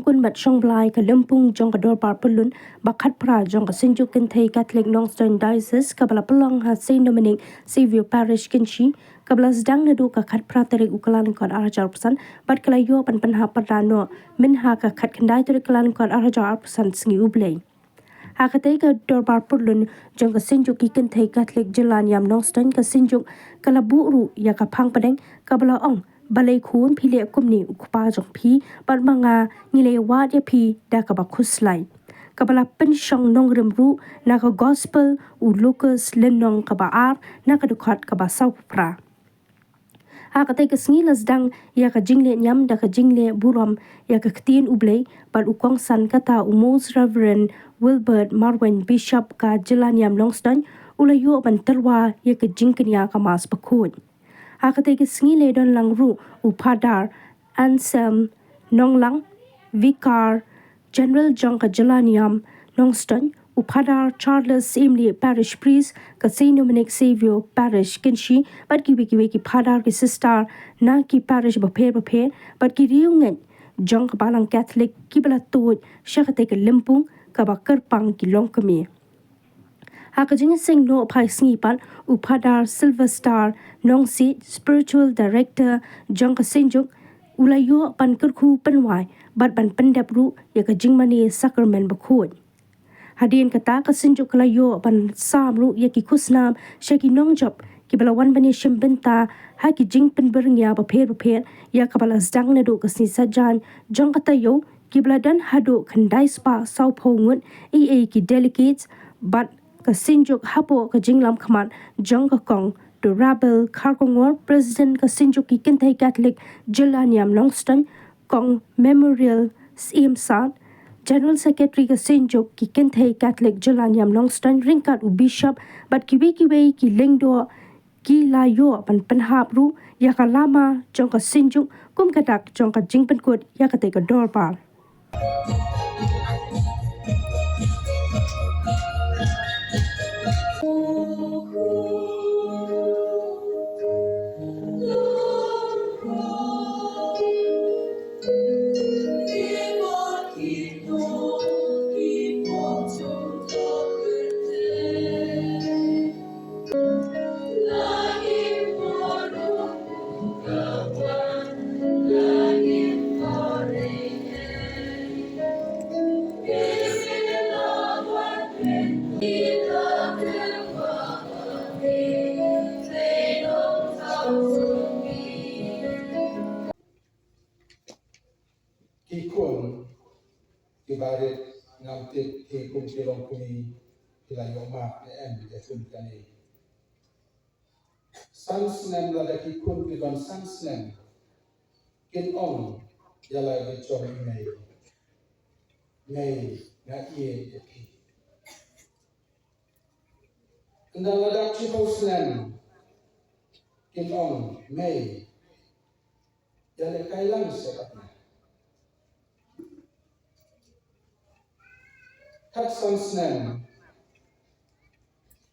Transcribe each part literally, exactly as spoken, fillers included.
Pynbeit shong blai ka lympung jong ka dorbar pyllun ba khatphra jong ka Synjuk Kynthei Catholic Nongstoiñ Diocese kaba la pynlong ha Saint Dominic Saviour Parish Kynshi, kaba la sdang naduh ka khatphra tarik u Kyllalyngkot ar hajar arphew san bad ka la ïoh ban pynhap pyrda noh mynha ka khatkhyndai tarik Kyllalyngkot ar hajar arphew san sngi U Blei. Ha katei ka dorbar pyllun jong ka Synjuk ki Kynthei Catholic Jylla Niam Nongstoiñ, ka Synjuk ka la buh ruh ïa ka phang pdeng kaba la ong, balei khun phi leh kumne u kpa jong phi bad ma nga ngi la ïawad ïa phi da kaba khuslai. Kaba la pynshong nongrim ruh na ka Gospel u Lukas lynnong kaba ar na ka dkhot kaba sawphew phra. Ha katei ka sngi la sdang ïa ka jingleh niam da ka jingleh burom ïa ka ktien U Blei bad u kongsan kata u Most Reverend Wilbert Marwein, Bishop ka Jylla Niam Nongstoiñ, u la ïoh ban tyrwa ïa ka jingkñia ka Mass Bakhuid. Ha katei ka sngi la don lang ruh u Phadar Anselm Nonglang, Vicar General jong ka Jylla Niam Nongstoiñ, u Phadar Charles Syiemlieh, Parish Priest ka Saint Dominic Saviour Parish Kynshi, bad kiwei kiwei ki Phadar ki Sister na ki Parish bapher bapher bad ki riewngeit jong ka Balang Catholic kiba la tuid sha katei ka lympung kaba kyrpang ki longkmie. Ha ka jingïaseng noh phai sngi pat, u Phadar Sylvester Nongsiej, Spiritual Director jong ka Synjuk, u la ïoh ban kyrkhu pynwai bad ban pyndep ruh ïa ka jingmane Sakramen Bakhuid. Hadien kata ka Synjuk ka la ïoh ban sam ruh ïa ki khusnam sha ki nongjop kiba la wan ban ïashim bynta ha ki jingpynbyrngia bapher bapher ïa kaba la sdang naduh ka sngi Saitjaiñ jong ka taïew, kiba la don haduh khyndai spah sawphew ngut eiei ki delegates bad ka Synjuk hapoh ka jinglam khmat jong ka Kong Durabel Kharkongor, President ka Synjuk ki Kynthei Catholic Jylla Niam Nongstoiñ, Kong Memorial Syiemlieh, General Secretary ka Synjuk ki Kynthei Catholic Jylla Niam Nongstoiñ, ryngkat u Bishop bad kiwei kiwei ki lyngdoh, ki la ïoh ban pynhap ruh ïa ka lama jong ka Synjuk kum ka dak jong ka jingpynkut ïa katei ka dorbar. Ki khun kiba rit, ngam tip phi kum ki longkmie phi la ïoh map ne em ïa ka ktien kane. San snem lada ki khun ki don san snem kin ong ïa la ki jong i mei, mei, nga ïeit ïa phi. Ynda la dap shiphew snem kin ong, mei, ïalehkai lang seh pat na. Khatsan snem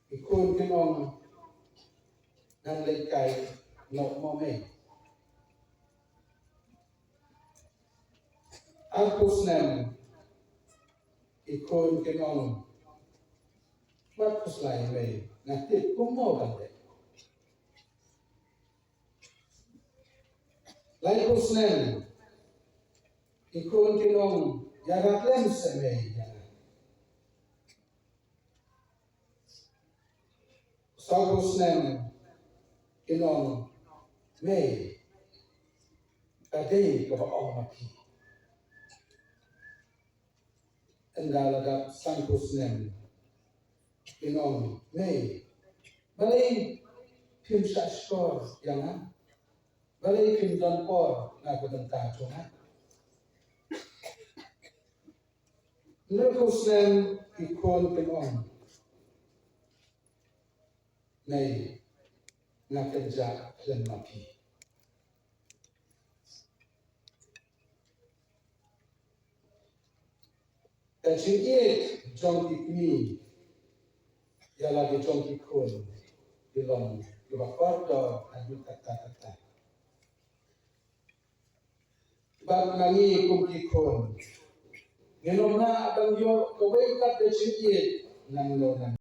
ki khun kin ong, ngan lehkai noh mo mei. Arphew snem ki khun kin ong, wat khuslai mei, nga tip kumno ban leh. Laiphew snem ki khun kin ong, ïarap lem seh mei ïa nga. Sawphew snem kin ong, mei, ka dei kaba ong ma phi. Ynda la dap sanphew snem kin ong, mei, balei phim shah shkor ïa nga? Balei phim don por na ka bynta jong nga? Hynriewphew snem ki khun kin ong, mei, nga kynjah lem ma phi. Ka jingïeit jong ki kmie ïa la ki jong ki khun ki long kiba kordor haduh katta katta. Bad ma ngi kum ki khun, Ngan ym lah ban ïoh kawei pat ka jingïeit nangno nangno.